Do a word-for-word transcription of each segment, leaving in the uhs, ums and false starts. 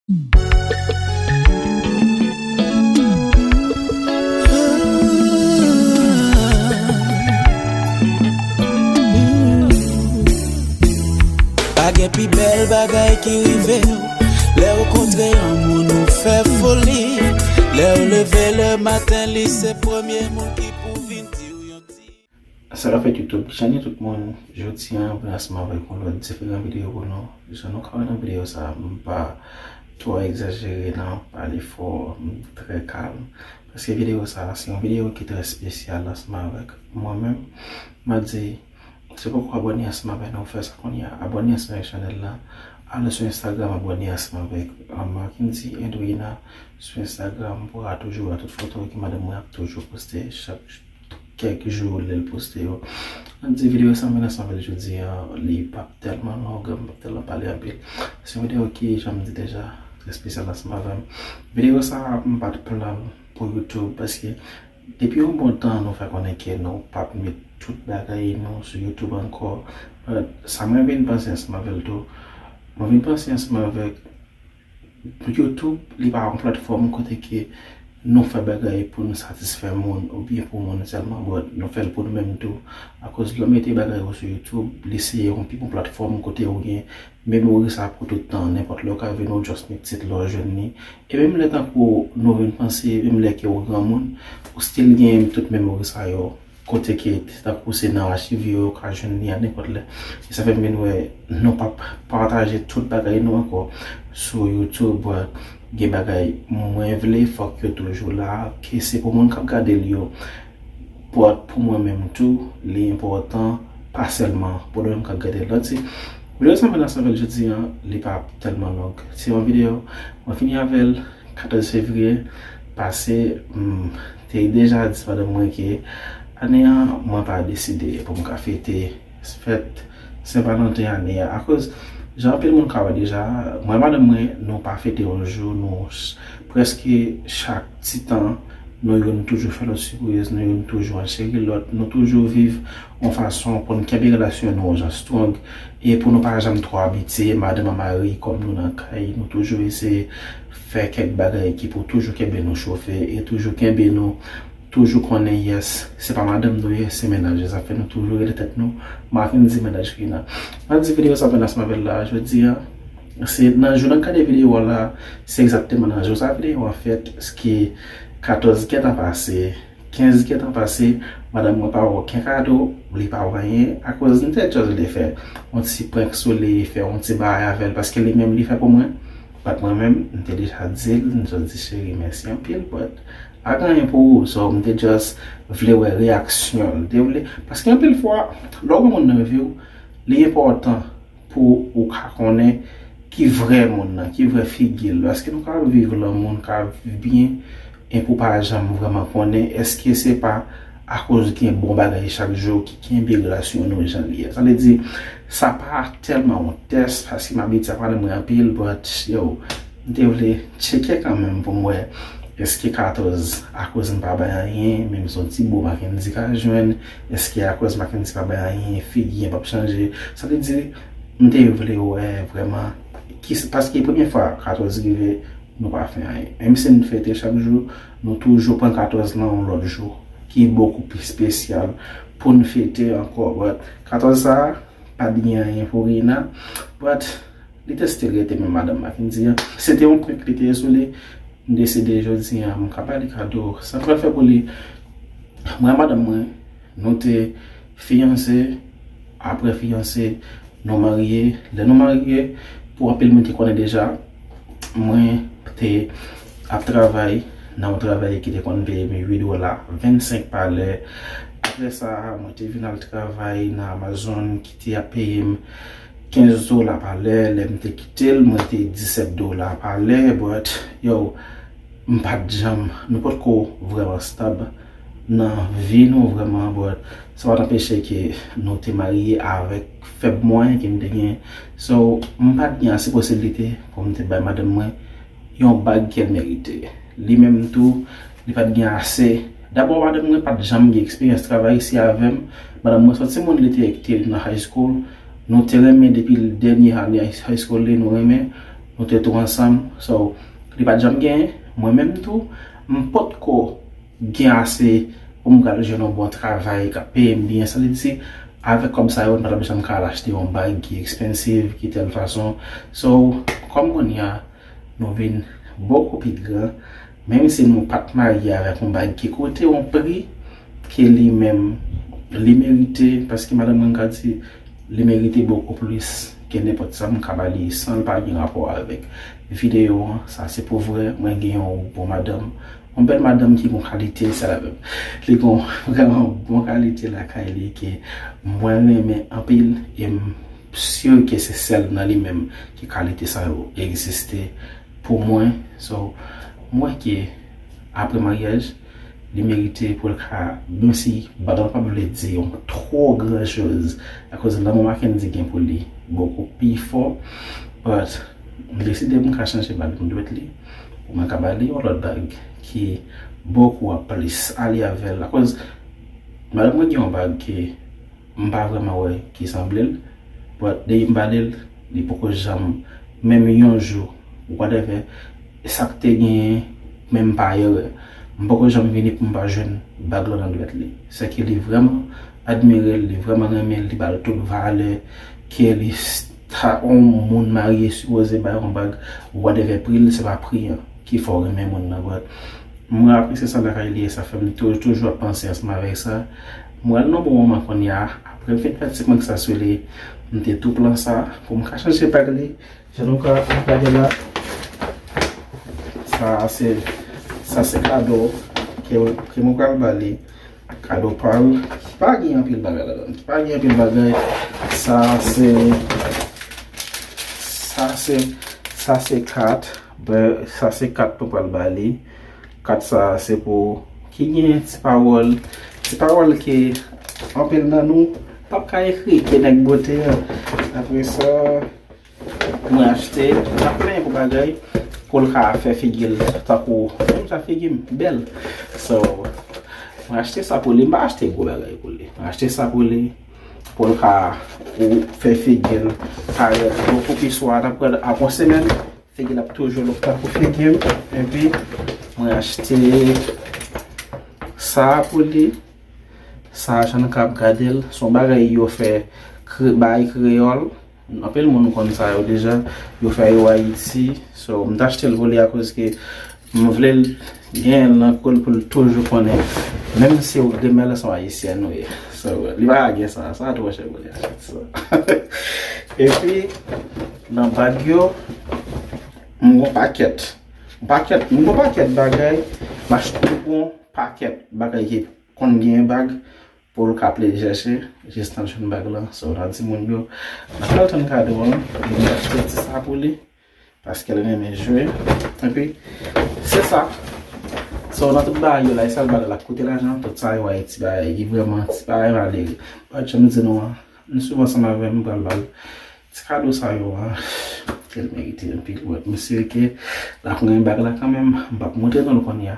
Pa gen pi bèl bagay ki rive w. Lè w kontre yon moun ou fè foli. Lè w leve le maten, li se premye moun ki pou vin di w yon ti. Sa k ap fèt YouTube, ki jan ye tout moun? Jodi a, mwen ansanm avèk yon lòt diferan videyo pou nou. Jan nou ka wè nan videyo sa a, m pa twò egzajere nan pale fò, m trè kalm. Paske videyo sa a, se yon videyo ki trè espesyal ansanm avèk mwen menm. M a di, si w poko abòne ansanm avèk nou, fè sa kounye a. Abòne ansanm avèk chanèl la. Ale sou Instagram, abòne ansanm avèk, um, Mackendy Edwina sou Instagram pou w ka toujou wè tout foto ke madanm mwen ap toujou poste chak kèk jou lè l poste yo. Ann di videyo sa mwen ansanm avè l jodi a, li p ap tèlman long, m p ap tèlman pale anpil. Se yon videyo ki, jan m di deja, trè espesyal ansanm avè m. Videyo sa, m pa t plan l pou YouTube, paske depi yon bon tan, nou fè konnen ke nou p ap met tout bagay nou sou YouTube ankò. But sa mwen vin panse ansanm avè l tou. Mwen vin panse ansanm avèk YouTube, li pa yon platfòm kote ke nou fè bagay pou nou satisfè moun oubyen pou moun sèlman, but nou fè l pou nou menm tou. Akoz lè w mete bagay ou sou YouTube, li se yon pi bon platfòm kote ou gen memori sa pou tout tan. Nenpòt lè w ka vin, ou just met tit la, ou jwenn li. E menm lè tankou nou vin panse, menm lè ke ou granmoun, ou still gen tout memori sa yo. Kote ke, tankou se nan achiv yo, ou ka jwenn li a nenpòt lè. E sa fè m vin wè nou p ap pataje tout bagay nou ankò sou YouTube. Gen bagay mwen vle, fòk yo toujou la, ke se pou moun k ap gade l yo. But pou mwen menm tou, li enpòtan, pa sèlman pou nou menm k ap gade l. Donk, se videyo sa mwen ansanm avè l jodi a, li pa tèlman long. Se yon videyo, mwen fini avè l katòz fevriye pase, m te deja di madanm mwen ke ane a, mwen pa deside pou m ka fete fèt Sen Valanten ane a. Akoz, jan anpil moun ka wè deja, mwen, madanm mwen, nou pa fete yon jou, nou s-, prèske chak ti tan, nou youn toujou fè lòt sipriz, nou youn toujou ap cheri lòt, nou toujou viv yon fason pou n kenbe relasyon nou jan strong, e pou nou pa janm twò abitye madanm a mari kòm nou nan kay, nou toujou eseye fè kèk bagay ki pou toujou kenbe nou chofe e toujou kenbe nou, toujou konnen, yes, se pa madanm nou ye, se mennaj. Sa fè nou toujou rele tèt nou Mackendy mennaj Rina. Ann di videyo sa mwen ansanm avè l la jodi a. Se nan jou n ap gade videyo a la, se egzakteman nan jou sa videyo a fèt, ki katòz gentan pase, kenz gentan pase, madanm mwen pa wè okenn kado, li pa wè anyen, akoz m te just vle fè yon ti prank sou li, fè yon ti bagay avè l, paske li menm li fè pou mwen, but mwen menm, m te deja di l, m just di, cheri, mèsi anpil, but pa gen anyen pou ou, so m te just vle wè reyaksyon l, m te vle, paske anpil fwa, lè w gen moun nan vi w, li enpòtan pou ou ka konnen ki vrè moun nan, ki vrè figi l. Paske nou ka viv lanmou, nou ka viv byen, enpi w pa janm vrèman konnen èske se pa akoz gen bon bagay chak jou ki kenbe relasyon nou jan li ye. Sa vle di, sa pa tèlman yon tès, paske m abitye ap pale mwen anpil, but, yo, m te vle tcheke kanmenm pou m wè èske katòz akoz m pa bay anyen, menm si yon ti bo Mackendy ka jwenn, èske akoz Mackendy pa bay anyen, figi an p ap chanje. Sa vle di, m te vle wè vrèman, ki, paske premye fwa katòz rive, nou pa fè anyen. Menm si n fete chak jou, nou toujou pran katòz lan yon lòt jou, ki bokou pli espesyal pou n fete ankò. But katòz sa a, pa t gen anyen pou Rina. But li te still rete menm madanm Mackendy an. Se te yon prank li te ye sou li. M deside jodi a, m ka ba li kado. Sa m pral fè pou li, mwen ak madanm mwen, nou te fiyanse, apre fiyanse, nou marye. Lè nou marye, pou anpil moun te konnen deja, mwen te ap travay nan yon travay ki te konn peye m uit dola vennsenk pa lè. Apre sa, mwen te vin al travay nan Amazon ki te ap peye m kenz dola pa lè. Lè m te kite l, mwen te disèt dola pa lè. But, yo, m pa t janm, nou potko vrèman stab nan vi nou vrèman, but sa pa t anpeche ke nou te marye avèk fèb mwayen ke m te gen. So, m pa t gen ase posiblite pou m te bay madanm mwen yon bag ke l merite. Li menm tou, li pa t gen ase. Dabò, madanm mwen pa t janm gen eksperyans travay isi avè m. Madanm mwen se yon timoun, li te kite l nan high school. Nou te renmen depi dènye ane high school li, nou renmen. Nou te tou ansanm. So, li pa t janm genyen. Mwen menm tou, m potko gen ase pou m pral jwenn yon bon travay k ap peye m byen. Sa vle di, avèk kòb sa yo, m pa t ap janm ka al achte yon bag ki expensive, ki tèl fason. So, kòm kounye a, nou vin bokou pi gran, menm si nou pa t marye avèk yon bag ki koute yon pri ke li menm li merite, paske madanm mwen ka di li merite bokou plis ke nenpòt sa m ka ba li san l pa gen rapò avèk videyo an. Sa se pou vrè, mwen gen yon bon madanm, yon bèl madanm ki gon kalite, sa la menm. Li gon vrèman bon kalite lakay li ke mwen renmen anpil, e m si ke se sèl nan li menm ke kalite sa yo egziste pou mwen. So, m wè ke apre maryaj, li merite pou l ka, menm si bag la pa vle di yon twò gran choz, akoz lanmou Mackendy gen pou li bokou pi fò, but m deside pou m ka chanje bag m dwèt li, pou mwen ka ba li yon lòt bag ki bokou ap plis ale avè l, akoz madanm mwen gen yon bag ke m pa vrèman wè ki sanble l. But depi m ba li l, li poko janm, menm yon jou, whatever, sa k te genyen, menm pa erè. M poko janm vini pou m pa jwenn bag lan nan dwèt li. Sèke li vrèman admire l, li vrèman renmen l, li ba l tout valè ke li s- ta, yon moun marye sipoze bay yon bag, whatever pri l, se pa pri an ki fè w renmen moun nan, but mwen apresye sa lakay li, e sa fè m tou- toujou ap panse ansanm avèk sa. Mwen al nan bon moman kounye a, apre m fin fè ti kòb sa sou li, m te tou plan sa pou m ka chanje bag li. Jan nou ka gade la, sa se, sa se kado ke, ke mwen pral ba li. Kado pa l, ki pa gen anpil bagay ladan, ki pa gen anpil bagay. Sa se, sa se, sa se kat, ben, sa se kat mwen pral ba li. Kat sa se pou, ki gen ti pawòl, ti pawòl ke anpil nan nou p ap ka ekri, ke nèg bote an. Apre sa, mwen achte, m ap plenyen pou bagay, pou l ka fè figi l tankou, menm jan figi m bèl. So, mwen achte sa pou li, m pa achte gwo bagay pou li. Mwen achte sa pou li, pou l ka, pou fè figi l parèt bokou pi swa. N ap pran apre yon semèn, figi l ap toujou look tankou figi m. Epi, mwen achte sa pou li. Sa, jan nou ka ap gade l, se yon bagay yo fè kre- bay kreyòl. Anpil moun konn sa yo deja. Yo fè yo Ayiti. So, m t achte l pou li akoz ke m vle l gen l nan kò l pou l toujou konnen. Menm si w demen l se yon Ayisyèn ou ye. So, li pa gen sa. Sa twò chè pou li achte sa. Epi, nan bag yo, m gon pakèt. Pakèt, m gon pakèt bagay. M achte m gon pakèt bagay ki konn gen bag pou l ka plede chèche, jistan l jwenn bag lan. So, nan timoun yo, nan pral tann kado an, li achte ti sa pou li, paske l renmen jwe. Epi, se sa. So, nan tout bagay yo la, e sèl bagay la k koute lajan, tout sa yo a ti bagay, ki vrèman ti bagay malere. But, jan m di nou an, nou swiv ansanm avè m, m pral ba l ti kado sa yo a, ke l merite anpil. But, m si ke l ap renmen bag la kanmenm, m p ap montre nou l kounye a.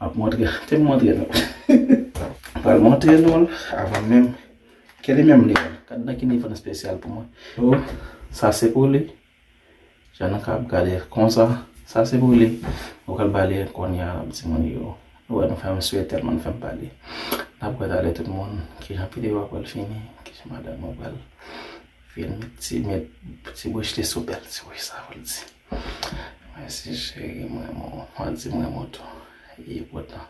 M ap montre, te m montre nou. M pral montre nou l avan menm ke li menm li. Gad nan ki nivo l espesyal pou mwen. So, sa se pou li. Jan nou ka ap gade konsa, sa se pou li. Nou pral ba li kounye a, n ap di moun yo. Nou wè nou fè m swete tèlman nou fè m pale. N ap gade ale tout moun, kijan videyo a pral fini, kijan madanm mwen pral vin met ti, met ti bouch li sou bèl ti bouch sa pou l di. Mèsi cheri, m renmen w. Mwen di m renmen w tou. E potan.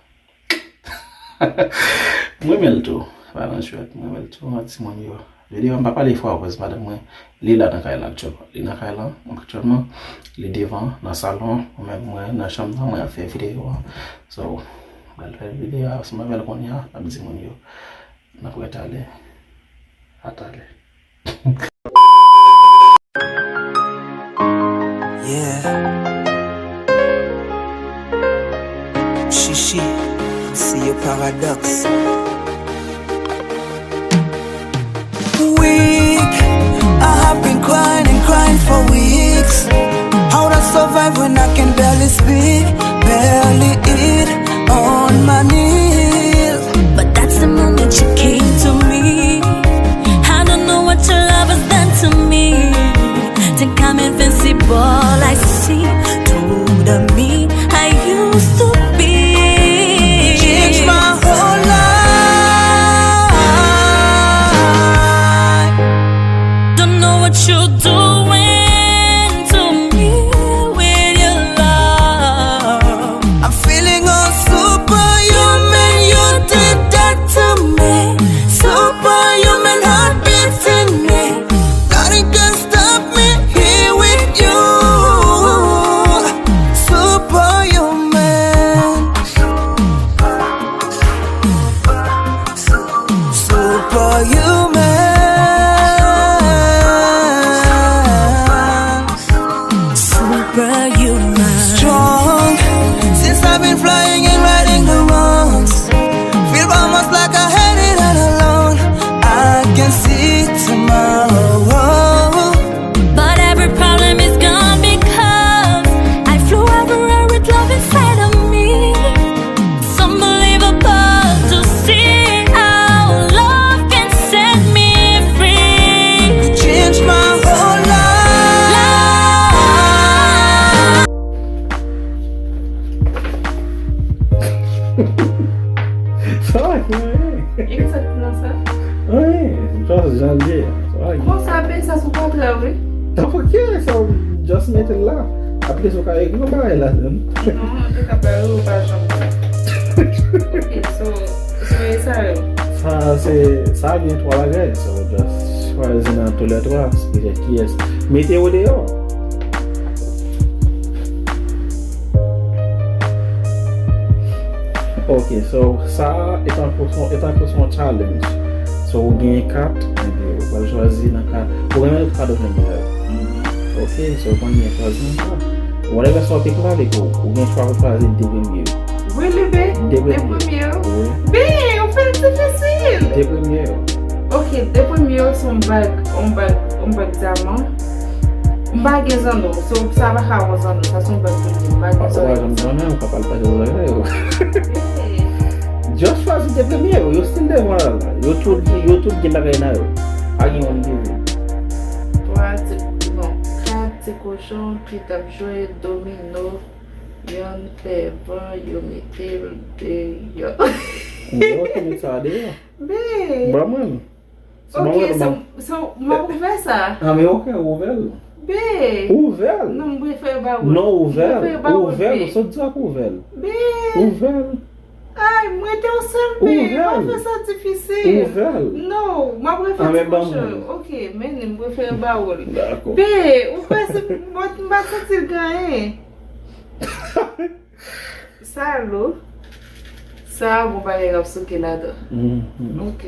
M renmen l tou. Pa nan jwèt, m renmen l tou. An timoun yo. Videyo a m pa pale fò akoz madanm mwen, li la nan kay la aktyèlman. Li nan kay la aktyèlman. Li devan, nan salon. Mwen menm, mwen nan chanm nan, mwen ap fè videyo a. So, m pral fè videyo a ansanm avè l kounye a, n ap di moun yo. N ap wè talè. A talè. Yeah. Chichi, see your paradox. Weak, I have been crying and crying for weeks. How to survive when I can barely speak, barely eat on my knees. But that's the moment you came to me. I don't know what your love has done to me. Think I'm invincible, like Strong, since I've been flying and righting the wrongs. Feel almost like I had it all along. I can see tomorrow. But every problem is gone because I flew everywhere with love inside of me. It's unbelievable to see how love can set me free. You changed my whole life. Sa va, ki mwen ye? E ki sa k nan sa? Anyen, just jan l ye. Sa va, ki Bon, sa pe sa sou kontrè, wi. Tanpou ki sa, just mete l la. Apre sa, w ka ekri yon bagay ladan. Non, an tou ka, bagay ou pa janm bon. Ok, so, so e sa yo. Sa, se, sa gen twa bagay. So, just chwazi nan tou lè twa, se ki fè kiyès. Mete yo deyò. Ok, so, sa, e tankou son, e tankou son challenge. So, ou gen kat, epi ou pral chwazi nan kat. Ou renmen tout kat ou renmen yo. Ok, so, ou konn gen chwazi nan kat. Whatever sa w te klare pou ou, ou gen chwa pou chwazi de premye yo. Really, babe? De De premye. Premye yo? Wi. Babe, ou fè l difisil. De premye yo. Ok, de premye yo se yon bag, yon bag, yon bag dyaman. M pa gen zanno, so sa pa ka yon zanno, sa se yon bag premye, m pa gen zanno. Ou pa janm konnen, ou ka pral pase zanno yo. Just chwazi de premye yo, yo still devan la, la. Yo tout, yo tout gen bagay nan yo. Pa gen yon ki vin. Twa ti, non, kat ti kochon ki t ap jwe domino, yonn fè van, yo mete l deyò. Yo ki met sa deyò. Be. Ban mwen. Ok, so, so, m ap ouvè sa. Ah, men ok, ouvè l. Be. Ouvè l. Non, m prefere ba ou. Non, ouvè l. M prefere ba ou, ouvè l. Be. Sot di ak ouvè l. Be. Ouvè l. Ay, mwen te yon sèl be. Ouvè l. Pa fè sa difisil. Ouvè l. Non, m ap refè ti kochon. Ah, men ban mwen. Ok, men m prefere ba ou l. Dakò. Be, ou fè se, mwen, m pa santi l gen anyen. Sa lou. Sa bon bagay k ap souke ladan. Mhm. Ok.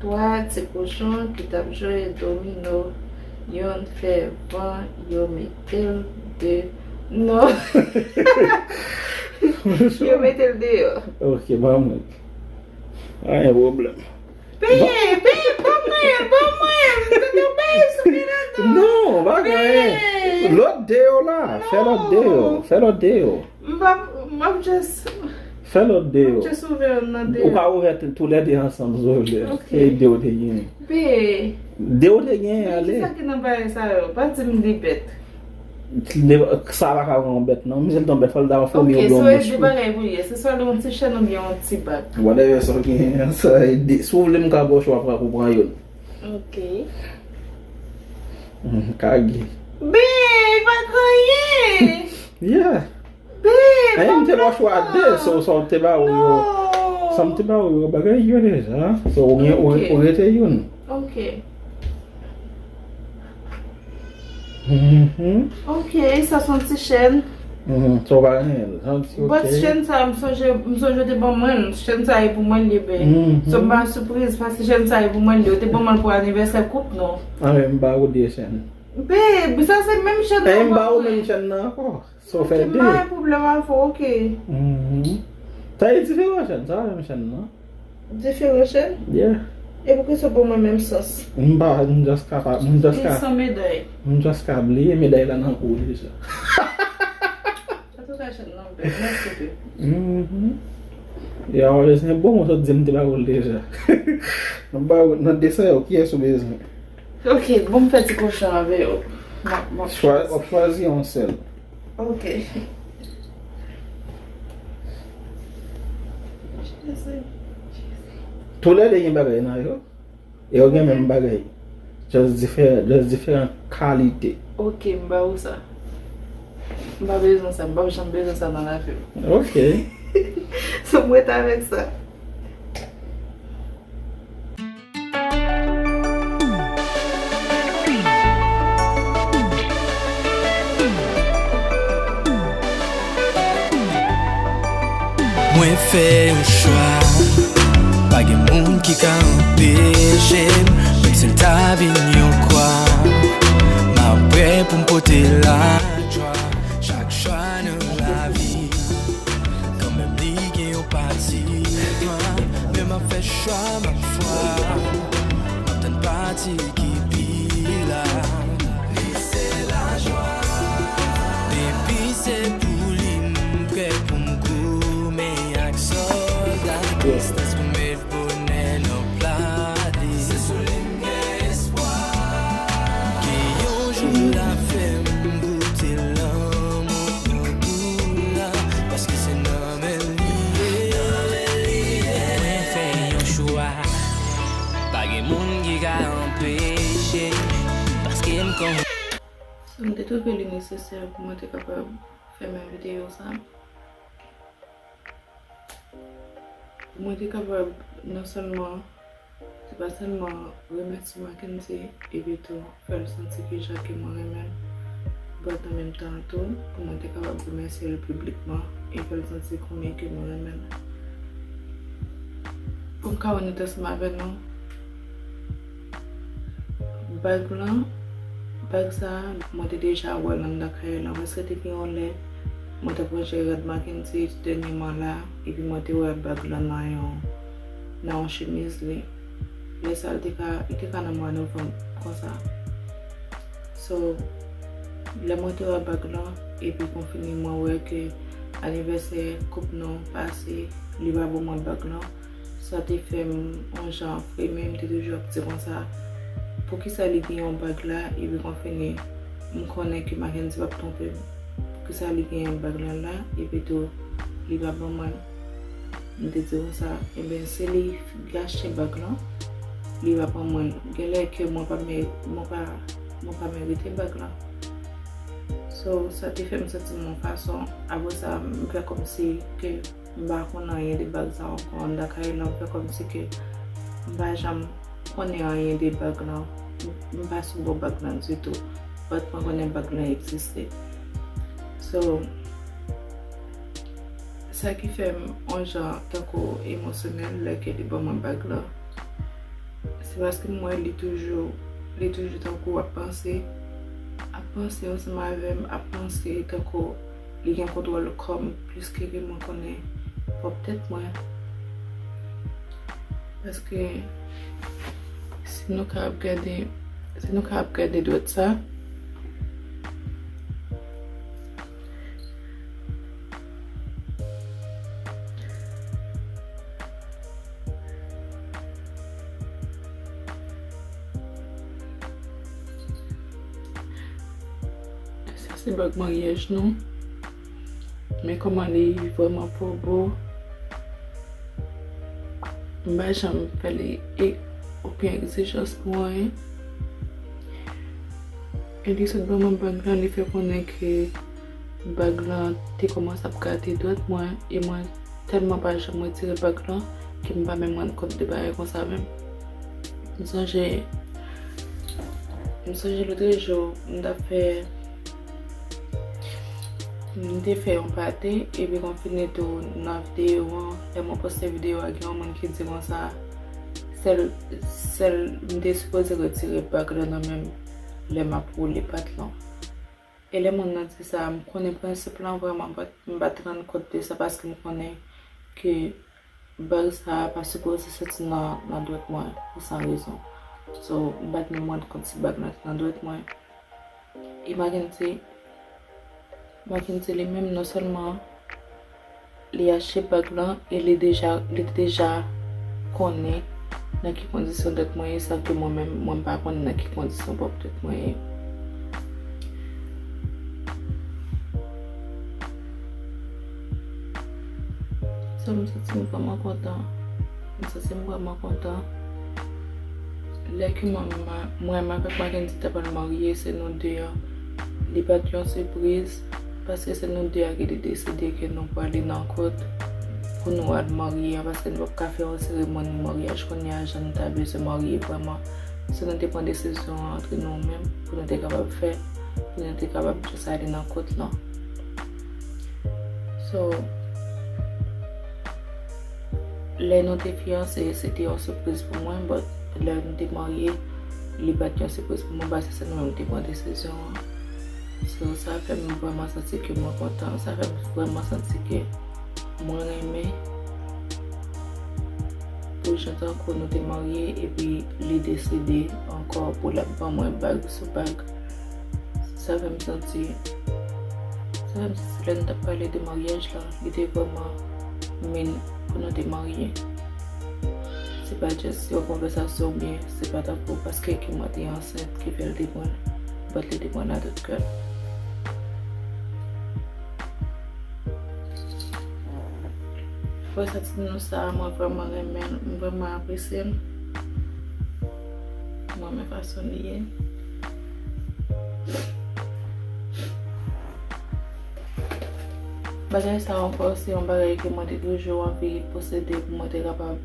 Twa ti kochon ki t ap jwe domino. Yonn fè van, yo mete l de. Non. Yo mete l deyò. Ok, ban mwen. Pa gen pwoblèm. Peye, peye, ban mwen, ban mwen, m tande w bay sou pi ladan. Non, pa gen anyen. Peye. Lòt de yo la, fè lòt de yo, fè lòt de yo. M p ap, m ap just, fè lòt de yo. M ap just ouvè youn nan de yo. Ou ka ouvè t-, toulède ansanm, si w vle. Ok. E de yo te genyen. Peye. De yo te genyen, ale. Men kisa ki nan bagay sa yo? Pa di m li bèt. Sa pa ka yon bèt, non. Misye l t yon bèt, fò l ta yon fomi oubyen yon mouch. Ok, so e de bagay pou l ye. Se swa yon ti chèn oubyen yon ti bag. Whatever sa w genyen an, sa e de. Si w vle, m ka ba w chwa pou w pran youn. Ok. Hmm, kage. Be, pa gen anyen. Yeah. Be, anyen, m te ba w chwa de, so, sa w te ba w yo. Non. Sa m te ba w yo, bagay yo deja. So, ou gen, ou, ok, ou rete youn. Ok. Mhm. Ok, sa se yon ti chèn. Mhm, sa w pa renmen l. Sa w di, ok. But chèn sa, m sonje, m sonje yo te ban mwen l. Chèn sa e pou mwen l ye, be. Mhm. So, m pa sipriz, paske chèn sa e pou mwen l ye. Yo te ban mwen l pou anivèsè koup nou. Ah, men m ba ou de chèn. Babe, sa se menm chèn nan. Eh, m ba ou menm chèn nan ankò. Sa w fè de. Ok, m pa gen pwoblèm avè w, ok. Mhm. Sa e diferan chèn, sa pa menm chèn nan. Diferan chèn? Yeah. E poukisa w ban mwen menm sans? M pa, m just ka pa, m just ka. Li san meday. M just ka bliye meday la nan kou w deja. Antouka, chèn nan bèl, mèsi tou. Mhm. Ya, w bezwen bon, w sot di m te ba ou l deja. Nan ba ou, nan de sa yo, kiyès ou bezwen? Ok, bon, m fè ti kochon avè yo. M ap, m ap chwazi. W ap chwazi yon sèl. Ok. Tou lè de gen bagay nan yo. E yo gen menm bagay. Just diferan, just diferan kalite. Ok, m ba ou sa. M pa bezwen sa, m pa janm bezwen sa nan lavi m. Ok. So, m ret avèk sa. Mwen fè yon chwa, pa gen moun ki ka anpeche m, menm si l ta vin yon kwa, m ap prè pou m pote lajwa. Chak Fwa m ap fwa, m ap tann pati ki pi la. Li se lajwa. Depi se pou li, m prè pou m goumen ak sòlda. Distans pou met bonè nan pla li. Se sou li m gen espwa. Ke yon jou l ap fè m goute lanmou nan kou la. Paske se nan men li ye. Mwen fè yon chwa. Pa gen moun ki ka anpeche m. Paske m kon. So, m te twouve li nesesè pou mwen te kapab fè menm videyo sa. Pou mwen te kapab non sèlman, se pa sèlman remèsye Mackendy epi tou fè l santi ke jan ke mwen renmen l, but an menm tan tou, pou mwen te kapab remèsye l piblikman e fè l santi konbyen ke mwen renmen l. Pou m ka onèt ansanm avè nou, bag lan, bag sa a, mwen te deja wè l anndan kay lan, paske te gen yon lè, mwen t ap ranje rad Mackendy dènyèman la, epi mwen te wè bag lan nan yon, nan yon chemiz li. Lè sa a, li te ka, li te ka nan mwa novanm konsa. So, lè mwen te wè bag lan, epi konfini mwen wè ke anivèsè koup nou pase, li pa ban mwen bag lan. Sa te fè m yon jan fremen, m te toujou ap di konsa, poukisa li gen yon bag la, epi konfini, m konnen ke Mackendy p ap twonpe m. Poukisa li gen bag lan la, epi tou, li pa ban mwen l? M te di konsa, ebyen, si li gache bag lan, li pa ban mwen l. Genlè ke mwen pa mè-, mwen pa, mwen pa merite bag lan. So, sa te fè m santi m yon fason. Apre sa, m fè kòmsi ke m pa konn anyen de bag sa ankò anndan kay lan, m fè kòmsi ke m pa janm konnen anyen de bag lan. M, m pa sou bò bag lan ditou. But mwen konnen bag lan egziste. So, sa ki fè m yon jan tankou emosyonèl lè ke li ban mwen bag lan. Se paske m wè li toujou, li toujou tankou ap panse, ap panse ansanm avè m, ap panse tankou li gen kontwòl kò m plis ke, ke mwen konnen pwòp tèt mwen. Paske si nou ka ap gade, si nou ka ap gade dwèt sa, sa se bag maryaj nou. Men kòman li vrèman pou bo. M pa janm fè li e, okenn egzijans pou anyen. E li sot ban mwen bag lan, li fè konnen ke bag lan te kòmanse ap gate dwèt mwen, e mwen tèlman pa janm retire bag lan, ke m pa menm rann kont de bagay konsa menm. M sonje, m sonje lòt jou, m t ap fè, m te fè yon pate, epi konfini tou nan videyo an, lè mwen poste videyo a, gen yon moun ki di konsa, sèl, sèl, m te sipoze retire bag lan nan men m lè m ap woule pat lan. E lè moun nan di sa, m konnen prensip lan vrèman, but m pa t rann kont de sa paske m konnen ke bag sa a pa sipoze soti nan, nan dwèt mwen pou san rezon. So, m pa t menm rann kont si bag lan te nan dwèt mwen. E Mackendy, Mackendy li menm non sèlman li achte bag lan e li deja, li te deja konnen nan ki kondisyon dwèt mwen ye, san ke mwen menm, mwen pa konnen nan ki kondisyon pwòp dwèt mwen ye. So, m santi m vrèman kontan. M santi m vrèman kontan. Lè ke mwen, mwen, mwen avèk Mackendy t apral marye, se nou de an. Li pa t yon sipriz, paske se nou de a ki te deside ke nou prale nan kòt pou nou al marye an, paske nou p ap ka fè yon seremoni maryaj kounye a jan nou ta bezwen marye vrèman. So, nou te pran desizyon an antre nou menm pou nou te kapab fè, pou nou te kapab jis ale nan kòt lan. So, lè nou te fiyanse, se te yon sipriz pou mwen, but lè nou te marye, li pa t yon sipriz pou mwen, paske se nou menm ki te pran desizyon an. So, sa fè m vrèman santi ke mwen kontan, sa fè m vrèman santi ke mwen renmen. Pou Jan tankou nou te marye epi li desede ankò pou l ap ban mwen bag sou bag. Sa fè m santi, sa fè m santi lè n t ap pale de maryaj la, li te vrèman mean pou nou te marye. Se pa just yon konvèsasyon oubyen se pa tankou paske ke mwen te ansent ki fè l te pran l, but li te pran l a tout kè l. Apre sa, ti nou sa, mwen vrèman renmen l, m vrèman apresye l. Mwen renmen fason li ye. Bagay sa ankò, se yon bagay ke mwen te toujou anvi posede pou mwen te kapab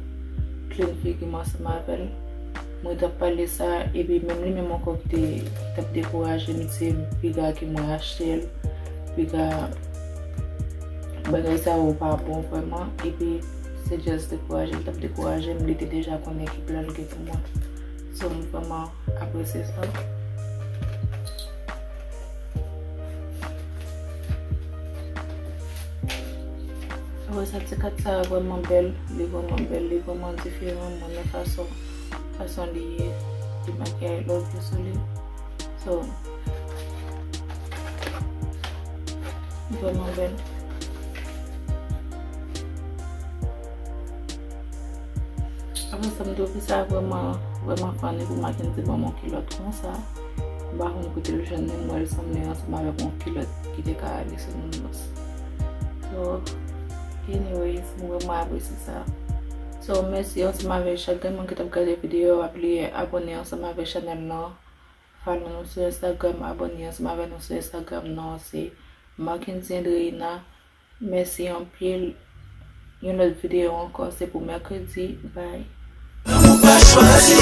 clean figi m ansanm avè l. Mwen t ap pale sa, epi menm li menm ankò ki te, ki t ap dekouraje m, di se piga ke mwen achte l, piga bagay sa yo pa bon vrèman, epi se just dekouraje l t ap dekouraje m, li te deja konnen ki plan l gen pou mwen. So, m vrèman apresye sa. Apre sa, ti kat sa a vrèman bèl, li vrèman bèl, li vrèman diferan, mwen renmen fason, fason li ye, li make I love you sou li. So, li vrèman bèl. Apre sa, m twouve sa vrèman, vrèman funny pou Mackenzie ban m yon kilòt konsa. M pa konn kote l jwenn li, m wè l sanble ansanm avèk yon kilòt ki te ka ale sou nounours. So, anyways, m vrèman apresye sa. So, mèsi ansanm avèk chak grenn moun ki t ap gade videyo a. Pa bliye abòne ansanm avèk chanèl lan. Follow nou sou Instagram, abòne ansanm avèk nou sou Instagram. Non, se Mackenzie Andreina. Mèsi anpil. Yon lòt videyo ankò, se pou mèkredi. Bye. Lanmou pa chwazi